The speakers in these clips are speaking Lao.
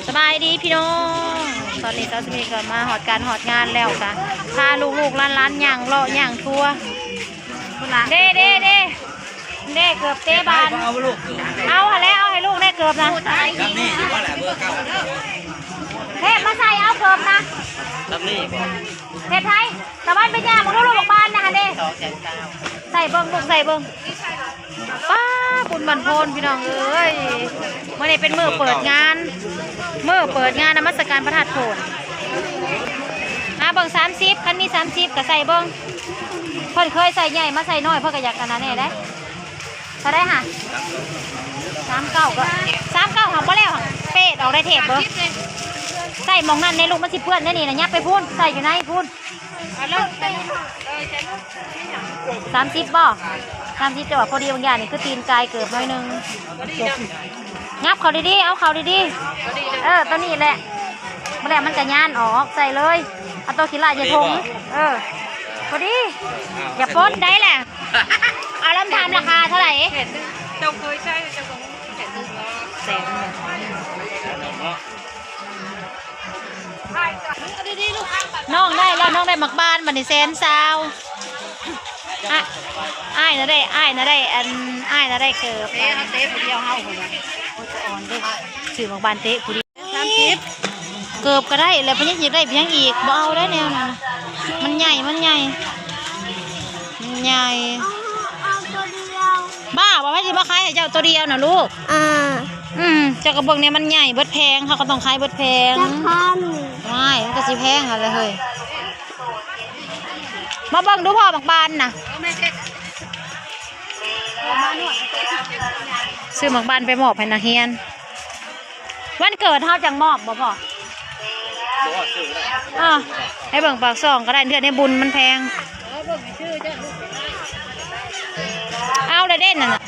ສະບາຍດີພີ່ນ້ອງ ຕອນນີ້ສາວສະໝີກໍມາຮອດການຮອດງານແລ້ວ ກະພາລູກໆຫຼານໆຍ່າງເລາະຍ່າງທົວ. ເດ້ ເດ້ ເດ້ ເດ້ ເກີບເຕະບານ ເອົາຫັ້ນແຫຼະ ເອົາໃຫ້ລູກແດ່ເກີບນະ ແທບມາໃສ່ ເອົາເກີບນະ ເຮັດໃຫ້ຕາວັນໄປຍ່າງເບິ່ງລູກບານນະຫັ້ນເດ້ ໃສ່ເບິ່ງລູກ ໃສ່ເບິ່ງ. ປ້າ ບຸນບັ້ນໂພນພີ່ນ້ອງເອີຍ ມື້ນີ້ເປັນມື້ເປີດງານ ມື້ເປີດງານນະມັດສະການພະທາດໂພນ. ມາເບິ່ງສາມສິບ ຄັນມີສາມສິບກໍໃສ່ເບິ່ງ ເພິ່ນເຄີຍໃສ່ໃຫຍ່ ມາໃສ່ນ້ອຍ ເພິ່ນກໍຢາກອັນນັ້ນແດ່ໄດ໋. ເທົ່າໃດຫະ? ສາມເກົ້າ ກໍ ສາມເກົ້າ ຫາບໍ່ແລ້ວ ເປດອອກໄດ້ເທບເບິ່ງ ໃສ່ໝ່ອງນັ້ນແດ່ລູກ ມັນຊິເປື້ອນໄດ໋ນີ້ນະ ຫຍັບໄປພຸ້ນ ໃສ່ຢູ່ໃນພຸ້ນ. ສາມສິບບໍ່? ສາມສິບ ແຕ່ວ່າພໍດີບາງຢ່າງນີ້ ຄືຕີນກາຍເກີບໜ້ອຍໜຶ່ງ. ຫຍັບເຂົ້າດີໆ ເອົາເຂົ້າດີໆ ເອີ ຕົວນີ້ແຫຼະ ບໍ່ແລ້ວມັນກະຍານອອກ ໃສ່ເລີຍ ເອົາຕົວຂີ້ລ້າຍໃສ່ຖົງ. ເອີ ພໍດີ ຢ່າປົດໄດ້ແຫຼະ. ເອົາ ລຳຖາມລາຄາເທົ່າໃດ? ເຈົ້າເຄີຍໃຊ້ ເຈົ້າກໍແສນ ນ້ອງໄດ້ແລ້ວ ນ້ອງໄດ້ໝາກບານ ບັດນີ້ແສນຊາວ. ອະ ອ້າຍນະໄດ້ ອ້າຍນະໄດ້ ອັນ ອ້າຍນະໄດ້ເກີບ ເຕະ ເຮົາເຕະຜູ້ດຽວເຮົາພຸ້ນນະ ໂອ້ຍ ສະອອນເດ້ ຊື້ໝາກບານເຕະຜູ້ດຽວ. ສາມສິບ ເກີບກໍໄດ້ແລ້ວ ເພິ່ນຍັງຊິໄດ້ຫຍັງອີກ ບໍ່ເອົາໄດ້ແນວນັ້ນ ມັນໃຫຍ່ ມັນໃຫຍ່ ມັນໃຫຍ່. ເອົາ ເອົາຕົວດຽວ ບ້າບໍ່? ໃຜຊິມາຂາຍໃຫ້ເຈົ້າຕົວດຽວນະລູກ? ອ່າ ອືມ ເຈົ້າກໍເບິ່ງແດ່ ມັນໃຫຍ່ເບິດແຜງ ເຮົາກໍຕ້ອງຂາຍເບິດແຜງ. ຈັກພັນ? ວ້າຍ ມັນກໍຊິແພງຫັ້ນແຫຼະເຮີ້ຍ. ມາເບິ່ງດູພໍ່ໝາກບານນະ ຊື້ໝາກບານໄປມອບໃຫ້ນັກຮຽນ ວັນເກີດເຮົາຈັ່ງມອບບໍ່ພໍ່? ບໍ່ ຊື້ກໍໄດ້ ເອີ ໃຫ້ເບິ່ງປາກຊ່ອງກໍໄດ້ ເທື່ອໃນບຸນມັນແພງ. ເອົາແລ້ວເດ້ນັ້ນນະ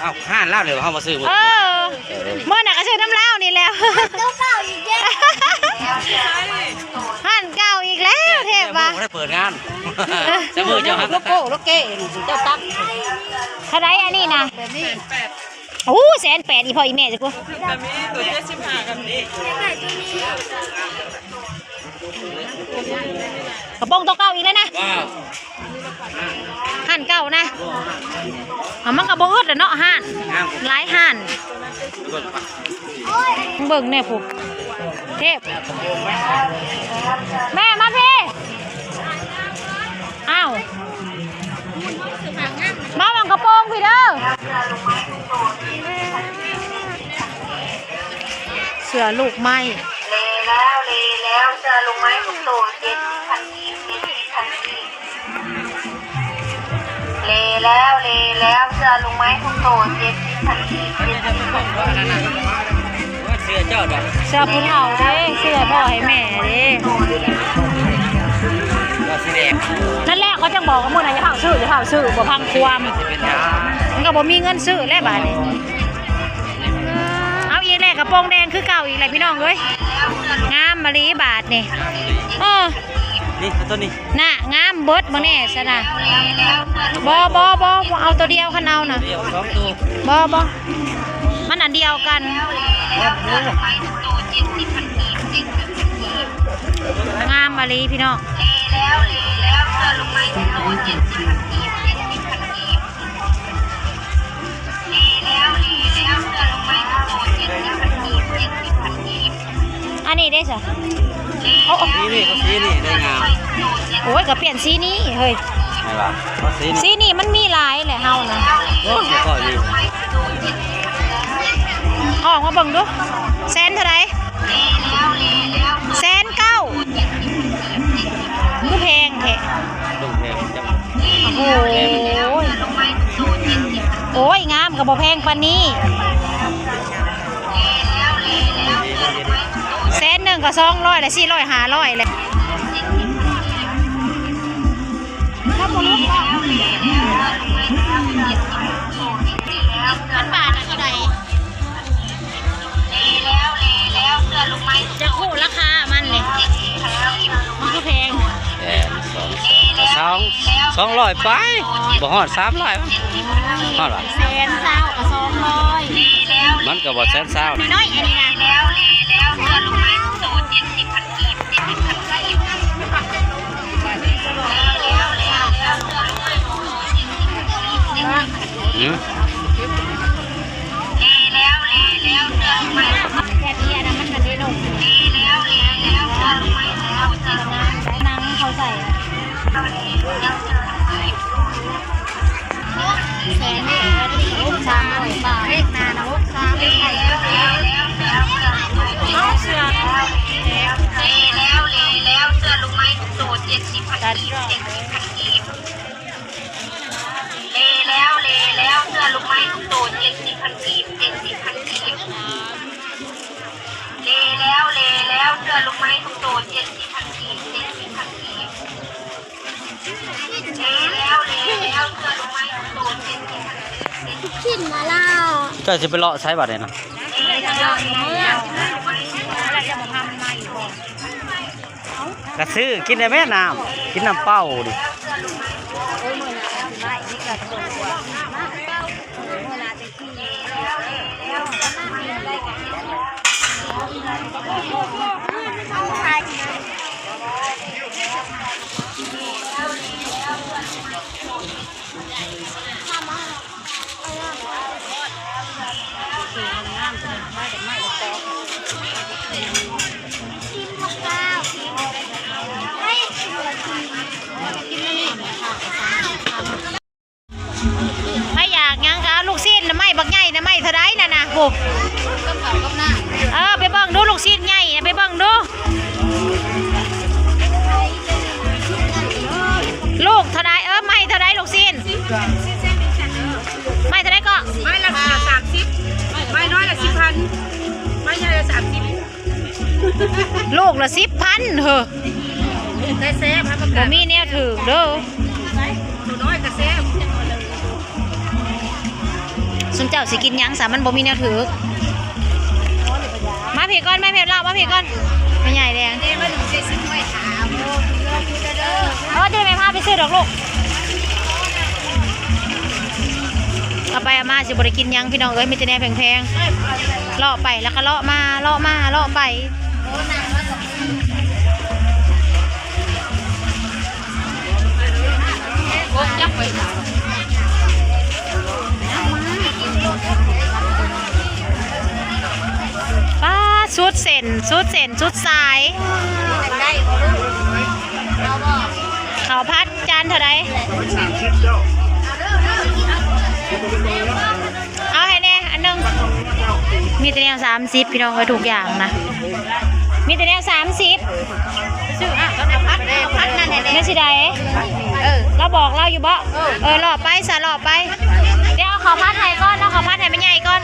ເອົາ ຮ້ານລາວເດ ເຮົາບໍ່ຊື້ບໍ່? ເອີ ມື້ນັ້ນກໍຊື້ນຳລາວນີ້ແຫຼ້ວ ຮ້ານເກົ່າອີກແລ້ວ ເທບວ່າ ບໍ່ໄດ້ເປີດງານ ແຕ່ມື້ເຈົ້າ ໂລໂກ້ ໂລເກ້ ເຈົ້າຕັກ ເທົ່າໃດອັນນີ້ນະ? ແບບນີ້ ໂອ້ ແສນແປດ ອີ່ພໍ່ອີ່ແມ່ຈັກ ແຕ່ມີຕົວເຈັດສິບຫ້າກັບນີ້ ກະໂປງຕົວເກົ່າອີກແລ້ວນະ ຮ້ານເກົ່ານະ ອ່ະ ມັນກະບໍ່ອຶດແຫຼະເນາະ ຮ້ານ ຫຼາຍຮ້ານ. ເບິ່ງແດ່ພຸ້ນ ເທບ ແມ່ມາພີ້ ອ້າວ ມາເບິ່ງກະໂປງພີ້ເດີ ເສື້ອລູກໄມ້. ເລແລ້ວ ເລແລ້ວ ເສື້ອລູກໄມ້ທຸກໂຕ ເຈັດສິບພັນກີບ ເຈັດສິບພັນກີບ. ເລແລ້ວ ເລແລ້ວ ເສື້ອລູກໄມ້ທຸກໂຕ ເຈັດສິບພັນກີບ ເຈັດສິບພັນກີບ. ເສື້ອເຈົ້າດອກ ເສື້ອຜູ້ເຖົ້າເດ້ ເສື້ອໃຫ້ພໍ່ໃຫ້ແມ່ເດ້ ວ່າຊິແດງ. ນັ້ນແຫຼະ ເຂົາຈັ່ງບອກວ່າມື້ນັ້ນຢ່າຟ້າວຊື້ ຢ່າຟ້າວຊື້ ບໍ່ຟັງຄວາມ ມັນກໍບໍ່ມີເງິນຊື້ແລ້ວບາດນີ້. ເອົາອີກແລ້ວ ກະໂປງແດງຄືເກົ່າອີກແລ້ວພີ່ນ້ອງເອີຍ ງາມມະລີບາດນີ້. ເອີ ນີ້ ເອົາຕົວນີ້ ນະ ງາມເບິດ ເບິ່ງແດ່ຊັ້ນນະ. ບໍ່ ບໍ່ ບໍ່ ບໍ່ເອົາຕົວດຽວ ຄັນເອົານະ ດຽວສອງໂຕ ບໍ່ ບໍ່ ມັນອັນດຽວກັນ. ງາມມະລີພີ່ນ້ອງ. ອັນນີ້ເດ້ຊະ ໂອ້ ນີ້ ນີ້ ເອົາສີນີ້ໄດ້ງາມ. ໂອ້ຍ ກໍປ່ຽນສີນີ້ເຮີ້ຍ ແມ່ນບໍ່? ເອົາສີນີ້ ສີນີ້ມັນມີຫຼາຍແຫຼະເຮົານະ. ໂອ້ ບໍ່ຄ່ອຍມີ. ອອກມາເບິ່ງດູ ແສນເທົ່າໃດ? ແສນເກົ້າ ຄືແພງແທ້. ໂອ້ໂຫ ໂອ້ຍ ງາມກໍບໍ່ແພງປານນີ້. ແສນໜຶ່ງກໍສອງຮ້ອຍແລ້ວ ສີ່ຮ້ອຍ ຫ້າຮ້ອຍແລ້ວ. ມັນບາດເທົ່າໃດ? ຢາກຮູ້ລາຄາມັນນີ້ ມັນຄືແພງ. ແສນສອງ ສອງ ສອງຮ້ອຍປາຍ ບໍ່ຮອດສາມຮ້ອຍ ຮອດບໍ່? ແສນຊາວກັບສອງຮ້ອຍ ມັນກໍບໍ່ແສນຊາວ ນ້ອຍໆ ອັນນີ້ນະ. ເລແລ້ວ ເລແລ້ວ ເສື້ອລູກໄມ້ ເລແລ້ວ ເສື້ອລູກໄມ້ ເອົາຈິດນາງເຂົາໃສ່ ແສນນີ້ ຫົກສາມຮ້ອຍບາດ ເລກໜ້ານະ ຫົກສາມ ເລກໄທ ເລແລ້ວ ເສື້ອລູກໄມ້ ເອົາເສື້ອ ເລແລ້ວ ເລແລ້ວ ເສື້ອລູກໄມ້ທຸກໂຕ ເຈັດສິບພັນກີບ ເຈັດສິບພັນກີບ. ເລແລ້ວ ເລແລ້ວ ເສື້ອລູກໄມ້ທຸກໂຕ ເຈັດສິບພັນກີບ ເຈັດສິບພັນກີບ. ເລແລ້ວ ເລແລ້ວ ເສື້ອລູກໄມ້ທຸກໂຕ ເຈັດສິບພັນກີບ ເຈັດສິບພັນກີບ. ເລແລ້ວ ເລແລ້ວ ເສື້ອລູກໄມ້ທຸກໂຕ ເຈັດສິບພັນກີບ ເຈັດສິບພັນກີບ. ເຈົ້າຊິໄປເລາະໃສບັດນີ້ນະ? ກະຊື້ກິນໄດ້ແມ້ນ້ຳ ກິນນ້ຳເປົ່ານີ້. ໃຜຢາກຫຍັງກະເອົາ ລູກຊີ້ນນະ ໄມ້ບັກໃຫຍ່ນະ ໄມ້ເທົ່າໃດນັ້ນນະ ໂອ້ ເອີ ໄປເບິ່ງດູ ລູກຊີ້ນໃຫຍ່ນະ ໄປເບິ່ງດູ. ລູກເທົ່າໃດ? ເອີ ໄມ້ເທົ່າໃດລູກຊີ້ນ? ໄມ້ເທົ່າໃດເກາະ? ໄມ້ລະສາມສິບ ໄມ້ນ້ອຍລະສິບພັນ ໄມ້ໃຫຍ່ລະສາມສິບ. ລູກລະສິບພັນເຮີ້ ແຕ່ແຊບ ຮັບປະກັນ ບໍ່ມີແນວຖືກເດີ ໂຕນ້ອຍກະແຊບ. ຊຸມເຈົ້າຊິກິນຫຍັງຊະ ມັນບໍ່ມີແນວຖືກ. ມາພີ້ກ່ອນ ມາພີ້ລາວ ມາພີ້ກ່ອນ ແມ່ໃຫຍ່ແດງ. ເອີ ດຽວແມ່ພາໄປຊື້ດອກລູກ. ເອົາໄປເອົາມາຊິບໍ່ໄດ້ກິນຫຍັງພີ່ນ້ອງເອີຍ ມີແຕ່ແນວແພງໆ. ເລາະໄປແລ້ວກະເລາະມາ ເລາະມາ ເລາະໄປ. ປ້າ ສຸດເສັ້ນ ສຸດເສັ້ນ ສຸດສາຍ. ເຂົ້າຜັດຈານເທົ່າໃດ? ເອົາໃຫ້ແດ່ອັນໜຶ່ງ. ມີແຕ່ແນວສາມສິບ ພີ່ນ້ອງເອີຍ ທຸກຢ່າງນະ ມີແຕ່ແນວສາມສິບ. ຊື້ ເອົາ ເອົາຜັດ ເອົາຜັດນັ້ນໃຫ້ແດ່ ແມ່ນຊິໄດ້. ເອີ ລາວບອກລາວຢູ່ບໍ່? ເອີ ເອີ ເລາະໄປຊະ ເລາະໄປ. ດຽວເອົາເຂົ້າຜັດໃຫ້ກ່ອນ ເອົາເຂົ້າຜັດໃຫ້ແມ່ໃຫຍ່ກ່ອນ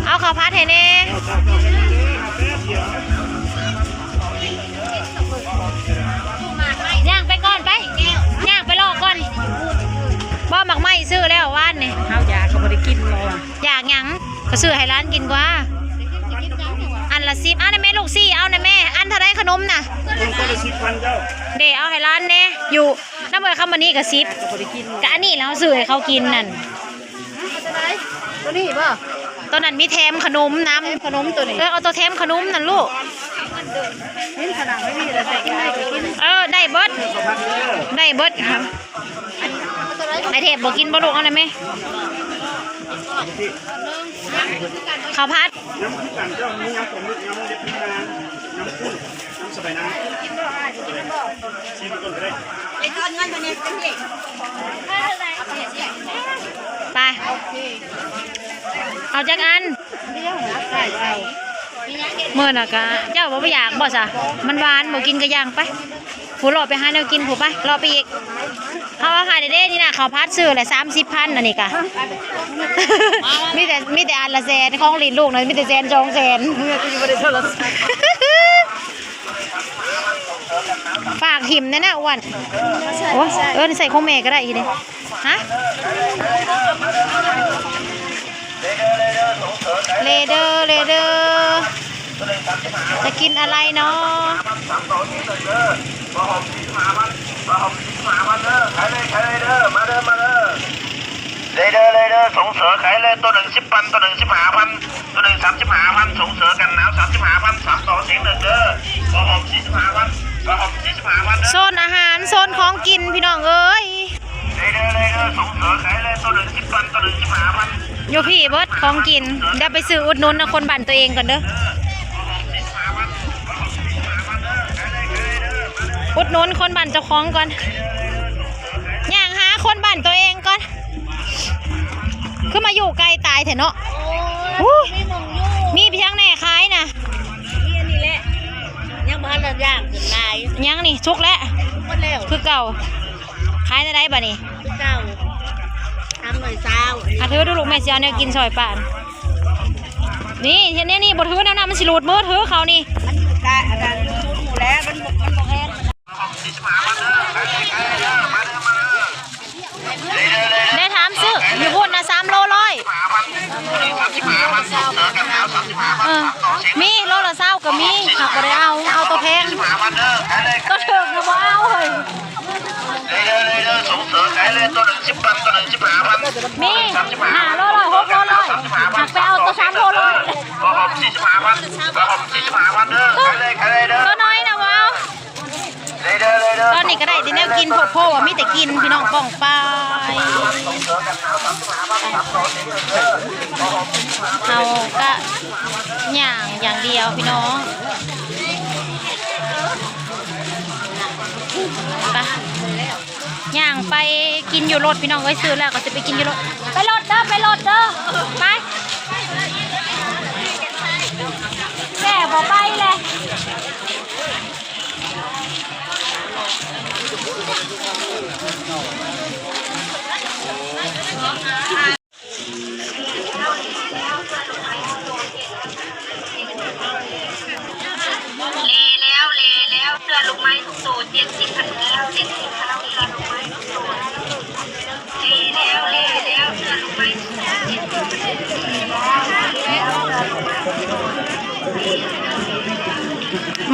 ເອົາເຂົ້າຜັດໃຫ້ແດ່. ຍ່າງໄປກ່ອນໄປ ຍ່າງໄປເລາະກ່ອນ. ບໍ່ ໝາກໄມ້ຊື້ແລ້ວວານນີ້ ເຮົາຢາກກະບໍ່ໄດ້ກິນບໍ່. ຢາກຫຍັງກະຊື້ໃຫ້ຫຼານກິນກວ່າ. ອັນລະສິບ ເອົານະແມ່ລູກຊີ້ ເອົານະແມ່. ອັນເທົ່າໃດຂະໜົມນະ? ຄົນລະສິບພັນເຈົ້າ. ເດ ເອົາໃຫ້ຫຼານແດ່ ຢູ່ນຳເອື້ອຍຄຳມະນີກະສິບ ກະອັນນີ້ລະເຮົາຊື້ໃຫ້ເຂົາກິນນັ້ນ. ໂຕນີ້ບໍ່? ໂຕນັ້ນມີແຖມຂະໜົມນຳ ແຖມຂະໜົມໂຕນີ້. ເອີ ເອົາໂຕແຖມຂະໜົມນັ້ນລູກ. ເອີ ໄດ້ເບິດ ໄດ້ເບິດ. ໄອເທບບໍ່ກິນບໍ່ລູກ ເອົາໄດ້ແມ່. ເຂົ້າຜັດ ໄປ ເອົາຈັກອັນ? ເມື່ອນະກະ ເຈົ້າບໍ່ຢາກບໍ່ຊະ? ມັນຫວານ ບໍ່ກິນກະຍ່າງໄປ. ຜູ້ເລາະໄປຫາແນວກິນຜູ້ ໄປເລາະໄປອີກ. ເຮົາເອົາໃຫ້ເດ້ນີ້ນະ ເຂົ້າຜັດຊື້ແຫຼະ ສາມສິບພັນ ອັນນີ້ກະ ມີແຕ່ ມີແຕ່ອັນລະແສນ ຂອງຫຼິ້ນລູກນະ ມີແຕ່ແສນສອງແສນ. ເມື່ອກູຢູ່ບໍ່ໄດ້ໂທລະສັບ ຝາກຖິ້ມແດ່ນະອ້ວນ. ໂອ້ຍ ເອີ ໃສ່ຂອງແມ່ກະໄດ້ຢູ່ເດ້. ຮະ ເລເດີ ເລເດີ ຈະກິນອະໄລເນາະ? ເລເດີ ເລເດີ ສົ່ງເສີມຂາຍເລີຍ ໂຕໜຶ່ງສິບພັນ ໂຕໜຶ່ງສິບຫ້າພັນ ໂຕໜຶ່ງສາມສິບຫ້າພັນ ສົ່ງເສີມກັນໜາວສາມສິບຫ້າພັນ ສາມຕໍ່ສຽງໜຶ່ງເດີ. ຜ້າຫົ່ມສີ່ສິບຫ້າພັນ ຜ້າຫົ່ມສີ່ສິບຫ້າພັນເດີ. ໂຊນອາຫານ ໂຊນຂອງກິນ ພີ່ນ້ອງເອີຍ. ເລເດີ ເລເດີ ສົ່ງເສີມຂາຍເລີຍ ໂຕໜຶ່ງ ດຽວໄປຊື້ອຸດໜູນນະຄົນບ້ານຕົວເອງກ່ອນເດີ ອຸດໜູນຄົນບ້ານເຈົ້າຂອງກ່ອນ ຍ່າງຫາຄົນບ້ານຕົວເອງກ່ອນ. ຄືມາຢູ່ໄກຕາຍແທ້ເນາະ. ໂອ້ຍ ມີພຽງແນ່ຂາຍນະ ມີອັນນີ້ແຫຼະ ຍັງບໍ່ທັນໄດ້ຍ່າງຂຶ້ນຫຼາຍ ຍັງນີ້ສຸກແລ້ວ ໝົດແລ້ວ ຄືເກົ່າ. ຂາຍແນວໃດບາດນີ້? ຄືເກົ່າ ສາມຮ້ອຍຊາວ. ອ່ະ ຖືດູລູກ ແມ່ຊິເອົາແນວກິນຊ່ອຍປ້າ. ນີ້ ເຮັດແນວນີ້ບໍ່ຖືແນວນັ້ນ ມັນຊິຫຼຸດມື ຖືເຂົ້ານີ້ ມັນກະອັນນັ້ນຢູ່ຊຸດໝູ່ແລ້ວ ມັນບໍ່ ມັນບໍ່ແພງ. ໄດ້ຖາມຊື້ຢູ່ພຸ້ນນະ ສາມໂລຮ້ອຍ. ເອີ ມີໂລລະຊາວກໍມີ ຫາກບໍ່ໄດ້ເອົາ ເອົາໂຕແພງ ໂຕຖືກນະບໍ່ເອົາເຮີ້ຍ. ມີຫ້າໂລຮ້ອຍ ຫົກໂລຮ້ອຍ ຫາກໄປເອົາໂຕສາມໂລຮ້ອຍ ໂຕນ້ອຍນະບໍ່ເອົາ. ຕອນນີ້ກໍໄດ້ແຕ່ແນວກິນໂພດໂພ ມີແຕ່ກິນພີ່ນ້ອງ ປ້ອງປາຍ ເຮົາກະຍ່າງຢ່າງດຽວພີ່ນ້ອງ ໄປ ຍ່າງໄປກິນຢູ່ລົດພີ່ນ້ອງເອີຍ ຊື້ແລ້ວກໍຊິໄປກິນຢູ່ລົດ ໄປລົດເດີ ໄປລົດເດີ ໄປ ແມ່ບໍ່ໄປແຫຼະ.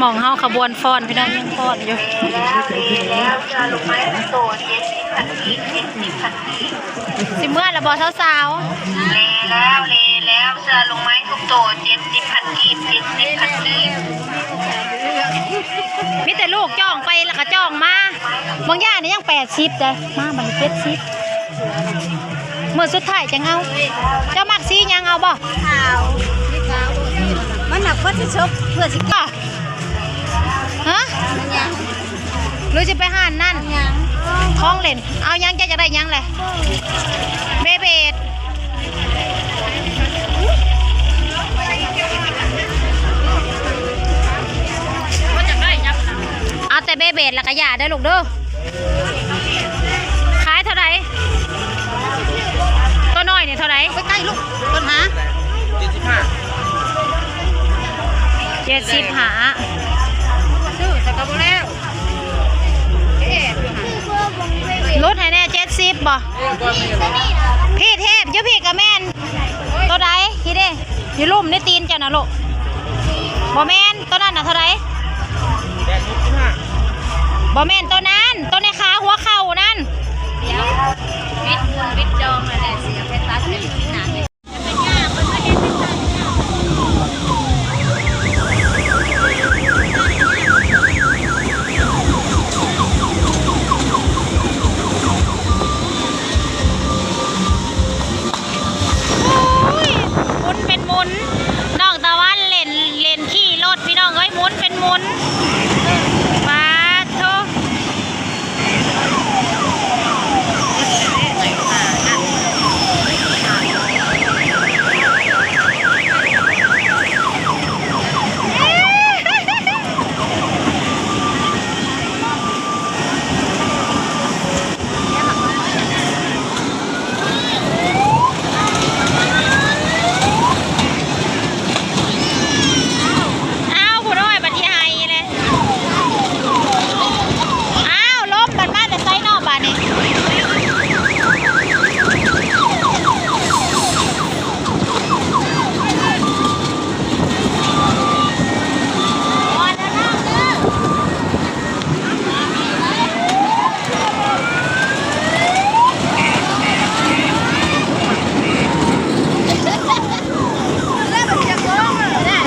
ໝ່ອງເຮົາຂະບວນຟ້ອນ ພີ່ນ້ອງ ຍັງຟ້ອນຢູ່ ຊິເມືອແລ້ວບໍ່ສາວໆ? ເລແລ້ວ ເລແລ້ວ ເສື້ອລຸງໄມ້ທຸກໂຕ ເຈັດສິບພັນກີບ ເຈັດສິບພັນກີບ. ມີແຕ່ລູກຈ່ອງໄປແລ້ວກໍຈ່ອງມາ ບາງຢ່າງນີ້ຍັງແປດສິບເດ້ ມາບັດນີ້ເຈັດສິບ ມື້ສຸດທ້າຍຈັ່ງເອົາ. ເຈົ້າມັກສີຫຍັງ ເອົາບໍ່? ຂາວ ມັນໜັກເພິ່ນຊິຊົບເພື່ອຊິ ຮະ ມັນຫຍັງ ຫຼືຊິໄປຮ້ານນັ້ນ ຂອງເຫຼັ້ນ ເອົາຫຍັງ ເຈົ້າຢາກໄດ້ຫຍັງແຫຼະ? ເບເບດ ເອົາແຕ່ເບເບດ ແລ້ວກໍຢ່າເດີລູກເດີ. ຂາຍເທົ່າໃດ? ຕົວນ້ອຍນີ້ເທົ່າໃດ? ໃກ້ໆ ລູກ ຕົ້ນຫາ ເຈັດສິບຫ້າ ເຈັດສິບຫ້າ ຊື້ສະກະບໍ່ແລ້ວ ຫຼຸດໃຫ້ແດ່ ເຈັດສິບບໍ່? ພີ່ເທບ ຢູ່ພີ່ກໍແມ່ນ ໂຕໃດ? ພີ່ເດ້ ຢູ່ລຸ່ມໃນຕີນເຈົ້ານະລູກ ບໍ່ແມ່ນ ໂຕນັ້ນນະເທົ່າໃດ? ບໍ່ແມ່ນໂຕນັ້ນ ໂຕໃນຂາຫົວເຂົ່ານັ້ນ. ດຽວ ວິດບຸນວິດດອງນັ້ນແຫຼະ ຊິເອົາໄປຕັດເປັນປີໜ້າ. ໂອ້ຍ ໝຸນເປັນໝຸນ ນ້ອງຕາວັນເຫຼັ້ນ ເຫຼັ້ນຂີ່ລົດ ພີ່ນ້ອງເອີຍ ໝຸນເປັນໝຸນ ປາດໂທ. ອ້າວ ຜູ້ນ້ອຍບັດຊິໄຫ້ແຫຼະ ອ້າວ ລົມບັດມາແຕ່ໃສເນາະບາດນີ້.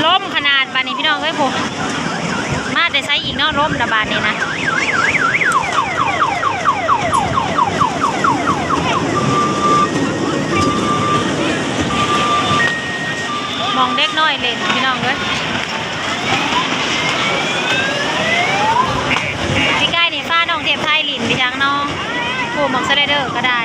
ລົມຂະໜາດບາດນີ້ພີ່ນ້ອງເອີຍ ໂອ້ ມາແຕ່ໃສອີກເນາະ ລົມນະບາດນີ້ນະ. ຂອງເດັກນ້ອຍຫຼິ້ນພີ່ນ້ອງເອີຍ. ປີກາຍນີ້ພານ້ອງເທບໄທຫຼິ້ນໄປທາງເນາະ ໂອ້ ໝາກສະໄລເດີກໍໄດ້.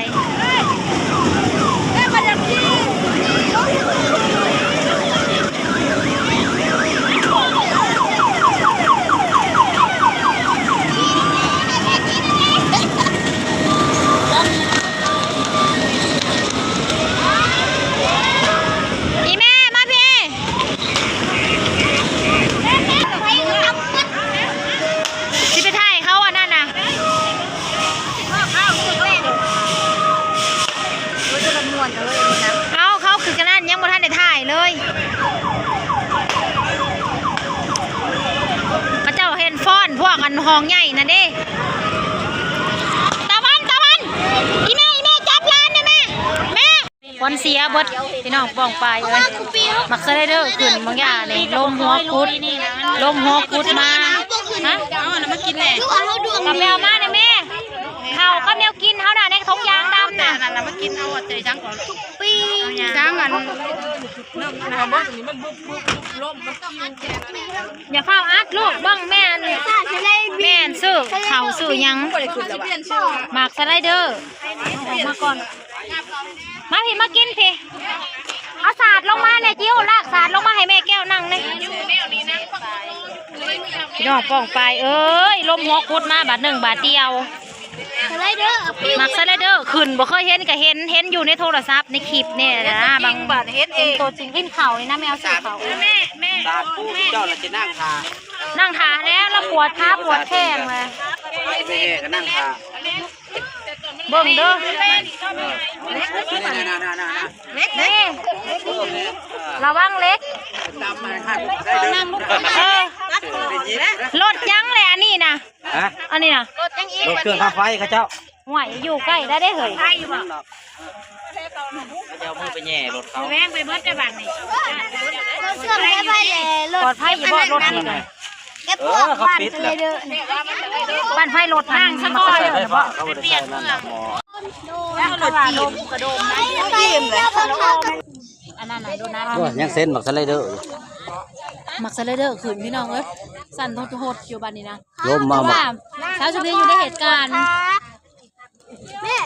ອີ່ແມ່ມາພີ້ ຊິໄປຖ່າຍເຂົາອັນນັ້ນນະ. ເອົາ ເຂົາຄືກັນນັ້ນ ຍັງບໍ່ທັນໄດ້ຖ່າຍເລີຍ. ເຂົາເຈົ້າເຫັນຟ້ອນພວກອັນຫ້ອງໃຫຍ່ນັ້ນເດ້. ຕາວັນ ຕາວັນ ອີ່ແມ່ ອີ່ແມ່ ຈັບຫຼານແດ່ແມ່ ແມ່. ຄວັນເສຍເບິດພີ່ນ້ອງປ້ອງປາຍເອີຍ. ໝາກສະໄລເດີຂຶ້ນບາງຢ່ານີ້ ລົມຫົວກຸດ ລົມຫົວກຸດມາ. ຮະ ເອົາອັນນັ້ນມາກິນແດ່ ກໍໄປເອົາມາແດ່ແມ່. ເຂົ້າກັບແນວກິນເຮົານະ ໃນຖົງຢາງດຳນະ ອັນນັ້ນມາກິນ. ເອົາໃຈສັງກ່ອນ ປີສັງອັນ ຢ່າຟ້າວອັດລູກ ເບິ່ງແມ່ນ ແມ່ນຊື້ເຂົ້າຊື້ຫຍັງ. ໝາກສະໄລເດີ ອອກມາກ່ອນ. ມາພີ້ ມາກິນພີ້. ເອົາສາດລົງມາແດ່ຈິ້ວ ລາກສາດລົງມາໃຫ້ແມ່ແກ້ວນັ່ງແດ່. ພີ່ນ້ອງປ້ອງປາຍເອີຍ ລົມຫົວກຸດມາບາດໜຶ່ງບາດດຽວ. ສະໄລເດີ ໝາກສະໄລເດີຂຶ້ນ ບໍ່ເຄີຍເຫັນກໍເຫັນ ເຫັນຢູ່ໃນໂທລະສັບໃນຄລິບນີ້ນະ. ບາງບາດເຫັນເອງ ໂຕຈິງກິນເຂົ້ານີ້ນະ ແມວຊື້ເຂົ້າ. ແມ່ ແມ່ ສາດປູເຈົ້າລະຊິນັ່ງຖ້າ ນັ່ງຖ້າແລ້ວ ລາວປວດຂາປວດແຂ້ງລະ ໄປແຫ່ກໍນັ່ງຖ້າ. ເບິ່ງເດີ ນີ້ ລະວັງເຫຼັກ. ເອີ ລົດຫຍັງແຫຼະອັນນີ້ນະ? ຮະ? ອັນນີ້ນະ ລົດຫຍັງອີກ? ລົດເຄື່ອງທາງໄຟເຂົາເຈົ້າ. ຫ້ວຍ ຢູ່ໃກ້ໄດ້ເດ້ເຮີຍ. ເຈົ້າເອົາມືໄປແຫຍ່ລົດເຂົາ ແວງໄປເບິດແຕ່ບາດນີ້. ລົດເຄື່ອງໄຟແຫຼະ ລົດ ປອດໄພຢູ່ບໍ່ລົດນີ້ນະ? ເອີ ເຂົາປິດແລ້ວ ປັ່ນໄຟລົດຫັ້ນ ມັນກໍໃສ່ໄຟຟ້າ ເຂົາບໍ່ໄດ້ໃສ່ນັ້ນດອກໝໍ. ອັນນັ້ນນະ ໂດນັດ ໂອ້ຍ ຍັງເຊັນໝາກສະໄລເດີຢູ່. ໝາກສະໄລເດີຂຶ້ນພີ່ນ້ອງເອີຍ ສັ່ນໂທດໆຢູ່ບາດນີ້ນະ. ລົມມາ ສາວສຸພີຢູ່ໃນເຫດການ. ແມ່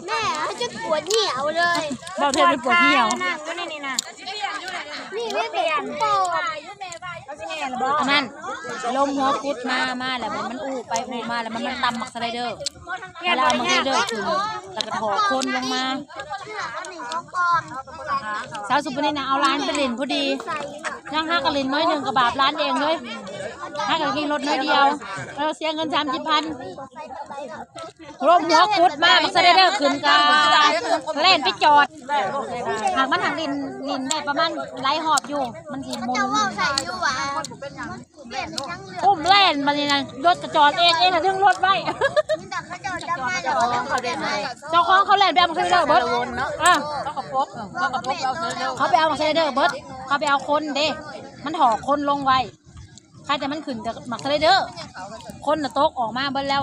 ແມ່ ເຮົາຈົນປວດຫ່ຽວເລີຍ. ເວົ້າແທ້ຈົນປວດຫ່ຽວ. ນີ້ແມ່ເປັນຄົນໂຕ ອັນນັ້ນ ລົມຫົວກຸດມາ ມາແລ້ວມັນອູ້ໄປອູ້ມາ ແລ້ວມັນ ມັນຕຳໝາກສະໄລເດີ ແລ້ວເອົາໝາກສະໄລເດີຂຶ້ນ ແລ້ວກໍຖອກຄົນລົງມາ. ສາວສຸພະນີນະ ເອົາຫຼານໄປຫຼິ້ນພໍດີ ຍັງຫາກໍຫຼິ້ນໜ້ອຍໜຶ່ງ ກໍບາບຫຼານເອງເລີຍ. ຫາກໍຂີ່ລົດໜ້ອຍດຽວ ເອົາເສຍເງິນສາມສິບພັນ. ລົມຫົວກຸດມາ ໝາກສະໄລເດີຂຶ້ນກະແລ່ນໄປຈອດ. ຫາກມັນຫາກຫຼິ້ນ ຫຼິ້ນໄດ້ປະມານຫຼາຍຮອບຢູ່ ມັນຊິໝູນ ອຸ້ມແລ່ນບາດນີ້ນະ ລົດກະຈອດເອງ ເອງລະດຶງລົດໄວ້. ເຈົ້າຂອງເຂົາແລ່ນໄປເອົາໝາກສະໄລເດີເບິດ. ເອີ ເຂົາໄປເອົາໝາກສະໄລເດີເບິດ ເຂົາໄປເອົາຄົນເດ້ ມັນຖອກຄົນລົງໄວ້. ໃຄແຕ່ມັນຂຶ້ນແຕ່ໝາກສະໄລເດີ ຄົນນະຕົກອອກມາເບິດແລ້ວ.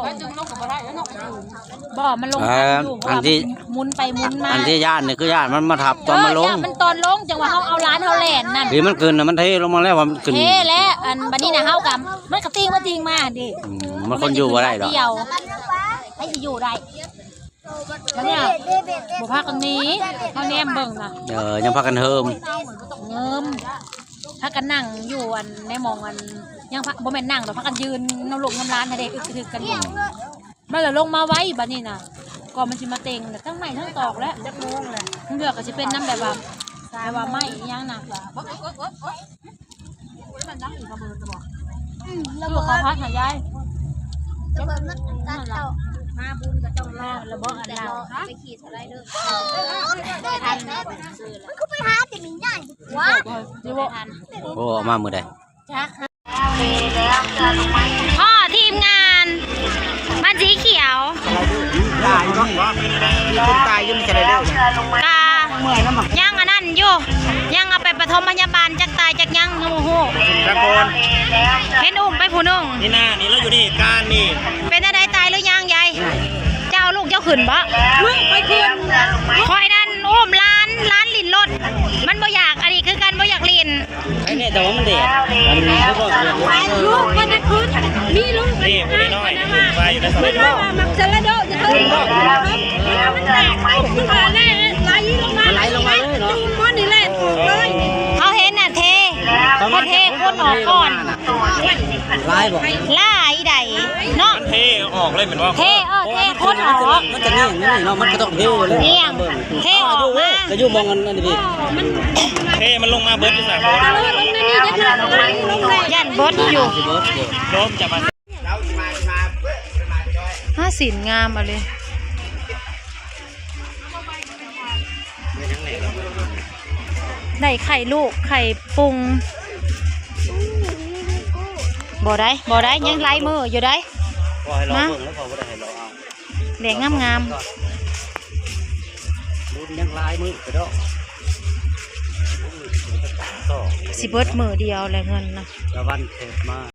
ບໍ່ ມັນລົງ ເອີ ຢູ່ ເພາະວ່າມັນໝູນໄປໝູນມາ. ອັນທີ່ຢ້ານນີ້ຄືຢ້ານມັນມາທັບຕອນມັນລົງ ຢ້ານມັນຕອນລົງ ຈັ່ງວ່າເຮົາເອົາຫຼານເຮົາແລ່ນນັ້ນ. ທີ່ມັນຂຶ້ນນະ ມັນເທລົງມາແລ້ວ ວ່າມັນຂຶ້ນ ເທແລ້ວ. ອັນບາດນີ້ນະ ເຮົາກໍ ມັນກໍຕິ່ງໄປຕິ່ງມາເດ້. ອືມ ມັນຄົນຢູ່ບໍ່ໄດ້ດອກ ດຽວ ໃຜຊິຢູ່ໄດ້? ບັດນີ້ບໍ່ພາກັນໜີ ເຮົາແນມເບິ່ງນະ. ເອີ ຍັງພາກັນເຮີມ ເຮີມ ພາກັນນັ່ງຢູ່ອັນໃນໝ່ອງອັນ ຍັງພາ ບໍ່ແມ່ນນັ່ງດອກ ພາກັນຢືນນຳລູກນຳຫຼານຫັ້ນເດ້ ອຶກກະທຶກກັນຢູ່. ມັນລະລົງມາໄວບັດນີ້ນະ ກໍມັນຊິມາເຕັງນະ ທັງໄມ້ທັງຕອກແລ້ວ. ຈັກໂມງແລ້ວ? ເຫຼືອກໍຊິເປັນນຳແບບວ່າ ແບບວ່າໄມ້ອີ່ຫຍັງນະ. ອືມ ລະເບີດ ເອົາເຂົ້າຜັດໃຫ້ຍາຍ ລະເບີດ ມັນຕັດເອົາ ມາບຸນກໍຕ້ອງລໍ ລະເບີດ ອັນລາວ ໄປຂີ່ສະໄລເດີ ມັນຄືໄປຫາແຕ່ແມ່ໃຫຍ່ວະ. ໂອ້ ເອົາມາມື້ໃດ? ພໍ້ທີມງານ ບ້ານສີຂຽວ ຕາຍບໍ່? ມີຄົນຕາຍຢູ່ໃນສະໄລເດີ ກະຍັງອັນນັ້ນຢູ່ ຍັງເອົາໄປປະຖົມພະຍາບານ ຈັກຕາຍຈັກຍັງຍັງບໍ່ຮູ້. ຈັກຄົນ? ເຫັນອຸ້ມໄປຜູ້ໜຶ່ງ. ນີ້ນະ ນີ້ລາວຢູ່ໃນເຫດການນີ້. ເປັນແນວໃດ ຕາຍຫຼືຍັງຍາຍ? ເຈົ້າເອົາລູກເຈົ້າຂຶ້ນບໍ່? ລູກຂ້ອຍຂຶ້ນ. ຂ້ອຍນັ້ນອຸ້ມຫຼານ ຫຼານຫຼິ້ນລົດ ມັນບໍ່ຢາກ ອັນນີ້ຄືກັນ ບໍ່ຢາກຫຼິ້ນ. ໄອ້ແນ່ ແຕ່ວ່າມັນແດດ ອັນນີ້ເຂົາບອກເດດ ລູກມັນນະຄື ມີລູກ ນີ້ຜູ້ນ້ອຍໆ ຢູ່ໃນສະ ມັນວ່າມັກສະລະໂດ ຈະເທີ ມັນແຕກ ມັນຫາແນ່ ໄຫຼລົງມາ ໄຫຼລົງມາເລີຍເນາະ ຈູມມັນນີ້ແຫຼະ ອອກເລີຍ ເຮົາເຫັນນະເທ ເຂົາເທຄົນອອກກ່ອນ ຫຼາຍບໍ່? ຫຼາຍໃດເນາະ ມັນເທອອກເລີຍແມ່ນບໍ່? ເທອອກ ເທຄົນອອກ ມັນຈະນີ້ເນາະ ມັນກໍຕ້ອງເທເລີຍ ເອີຍ ເທອອກມາ ກໍຢູ່ໝ່ອງອັນນັ້ນນີ້ ເທມັນລົງມາເບິດຢູ່ໃສ ຢ້ານເບິດຢູ່ ໂດມຈະມາ ຫາ ສີນງາມອີ່ຫຼີ ໄດ້ໄຂ່ລູກໄຂ່ປຸງ ບໍ່ໄດ້ ບໍ່ໄດ້ ຍັງຫຼາຍມື້ຢູ່ໃດ໋ ມາ ແດງງາມໆ ລຸ້ນຍັງຫຼາຍມື້ກະດອກ ຊິເບິດມື້ດຽວແຫຼະເງິນນະ ລະວັນເກີດມາ